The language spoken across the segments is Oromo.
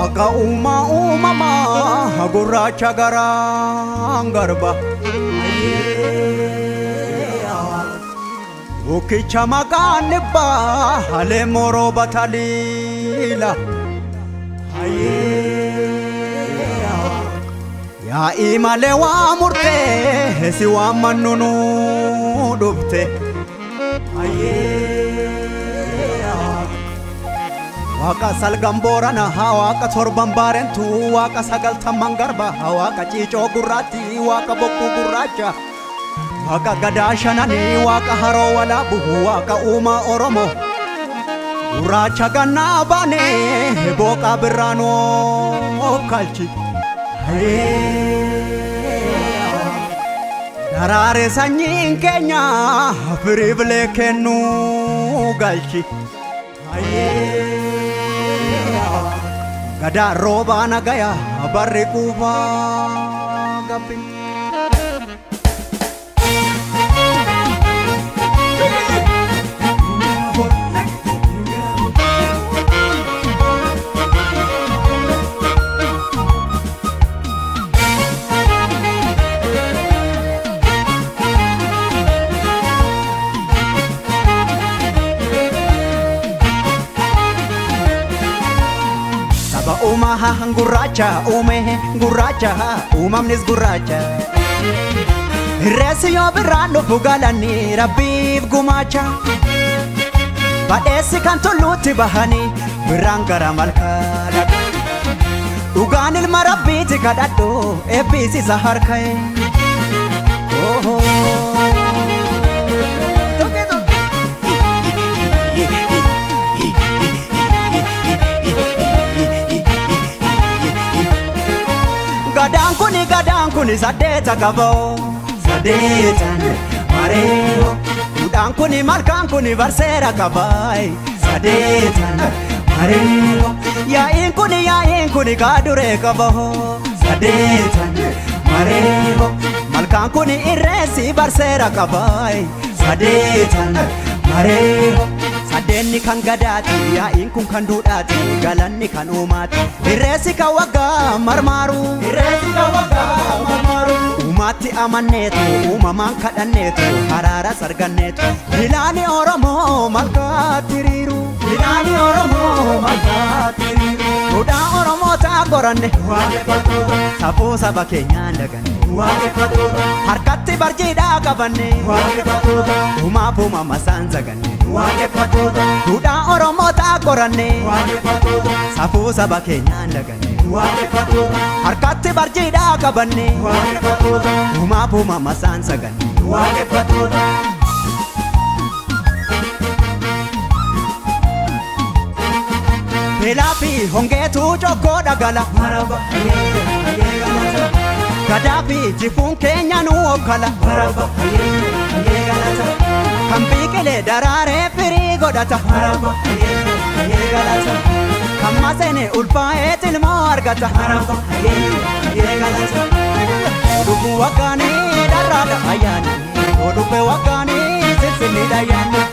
Waaqa uumaa uumamaa gurraacha garaan garba. Bukkicha maqaan dhibbaa halee morooba taliila. Yaa'ii malee waa murtee si waan mannu nuu dhufte. Waaqa salgan boorana waaqa torban baarentu waaqa sagaltamman garba waaqa ciicoo gurraatti waaqa bokkuu gurraacha waaqa gadaa shananii waaqa haroo walaabu waaqa uumaa oromoo gurraacha gannaa baanee booqaa birraanoo kalchi. Daraare sanyiin keenya firii bilee kennuu galchi. Gadaa roobaa nagaya barri quufaa gabbi. Saba uumaa gurraacha uume gurraacha uumamnis gurraacha. Irreessi yoo birraan dhufu galanii rabbiif gumaacha. Badheessi kan tulluutti bahanii birraan gara malkaa dhaqu. Dhugaan ilma rabbiiti kadhadhu eebbiisisa harka'e. Gadaan kuni gadaan kuni saddeeta qaboo. Saddeetan mareeho. Duudhaan kuni malkaan kuni barseera qabaay. Saddeetan mareeho. Yaa'iin kuni yaa'iin kuni kaaduree qaboo. Saddeetan mareeho. Malkaan kuni irreessi barseera qabaay. Saddeetan mareeho. Saddeenni kan gadaati yaa'iin kun kan duudhaati galanni kan uumaati. Irreessi kan waggaa marmaaru. Irreessi kan waggaa marmaaru. Uumaatti amanneetu uumamaan kadhanneetu haraaras arganneetu. Bilaani Oromoo malkaatti hiriiru. Bilaani Oromoo malkaatti hiriiru. Duudhaa Oromootaa qoranne. Waaqeffattoota. Safuu saba keenyaan daganne. Waaqeffattoota. Harkatti barjiidhaa qabanne. Waaqeffattoota. Uumaaf uumama isaan saganne. Waaqeffattoota. Duudhaa Oromootaa qoranne. Waaqeffattoota. Safuu saba keenyaan daganne. Waaqeffattoota. Harkatti barjiidhaa qabanne. Waaqeffattoota. Uumaaf uumama isaan saganne. Waaqeffattoota. Beelaa fi hongeetu cokkoo dhagala. Maraba hayyee hayyee galata. Gadaa fi jifuun keenya nu okkala. Maraba hayyee hayyee galata. Kan biqilee daraaree firii godhata. Maraba hayyee hayyee galata. Kan maseene ulfaa'ee tilmoo argata. Maraba hayyee hayyee galata. Odubbu waggaanii dharraadha ayyaani. Odubbe waggaanii sinsinniidha ayyaani.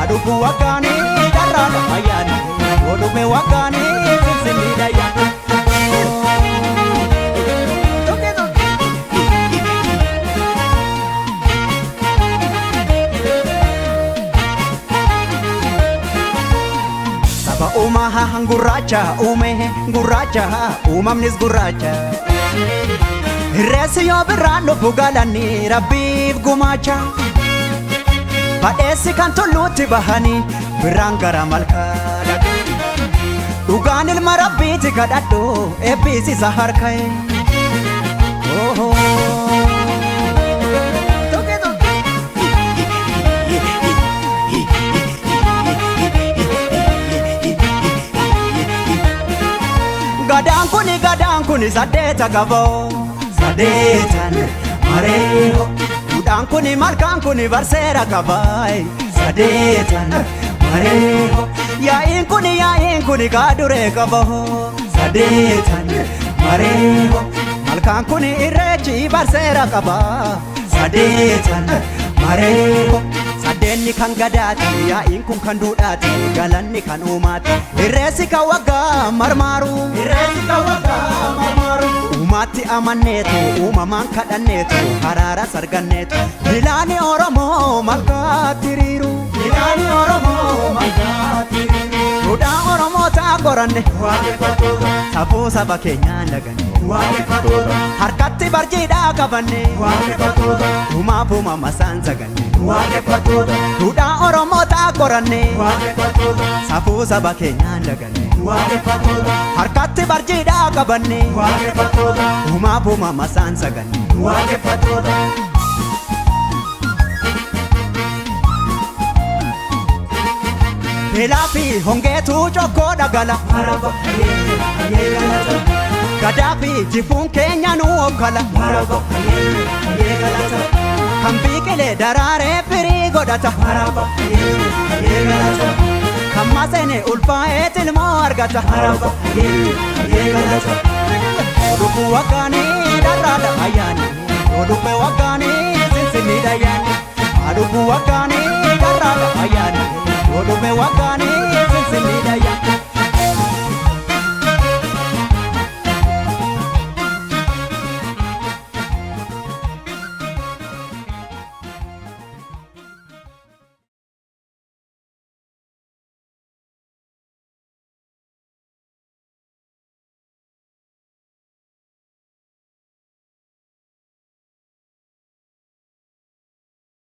Adubbu waggaanii dharraadha ayyaani. Odubbe waggaanii sinsinniidha ayyaani. Saba uumaa gurraacha uume gurraacha uumamnis gurraacha. Irreessi yoo birraan dhufu galanii rabbiif gumaacha. Badheessi kan tulluutti bahanii birraan gara malkaa dhaqu. Dhugaan ilma rabbiiti kadhadhu eebbiisisa harka'e. Gadaan kuni gadaan kuni saddeeta qaboo. Saddeetan mareeho. Duudhaan kuni malkaan kuni barseera qabaay. Saddeetan mareeho. Yaa'iin kuni yaa'iin kuni kaaduree qaboo. Saddeetan mareeho. Malkaan kuni irreechi barseera qabaa. Saddeetan mareeho. Gandeenni kan gadaati, yaa'iin kun kan duudhaati, galanni kan uumaati. Irreessi kan waggaa marmaaru. Irreessi kan waggaa marmaaru. Uumaatti amanneetu, uumamaan kadhanneetu, haraara sarganneetu. Bilaani Oromoo malkaatti hiriiru. Bilaani Oromoo malkaatti hiriiru. Duudhaa Oromootaa qoranne. Waaqeffattoota. Safuu saba keenyaan daganne. Waaqeffattoota. Harkatti barjiidhaa qabanne. Waaqeffattoota. Uumaaf uumama isaan saganne. Waaqeffattoota. Duudhaa Oromootaa qoranne. Waaqeffattoota. Safuu saba keenyaan daganne. Waaqeffattoota. Harkatti barjiidhaa qabanne. Waaqeffattoota. Uumaaf uumama isaan saganne. Waaqeffattoota. Beelaa fi hongeetu cokkoo dhagala. Maraba hayyee hayyee galata. Gadaa fi jifuun keenya nu okkala. Maraba hayyee hayyee galata. Kan biqilee daraaree firii godhata. Maraba hayyee hayyee galata. Kan maseene ulfaa'ee tilmoo argata. Maraba hayyee hayyee galata. Odubbu waggaanii dharraadha ayyaani. Odubbe waggaanii sinsinniidha ayyaani. Adubbu waggaanii dharraadha ayyaani. Odubbe waggaanii sinsinniidha ayyaani.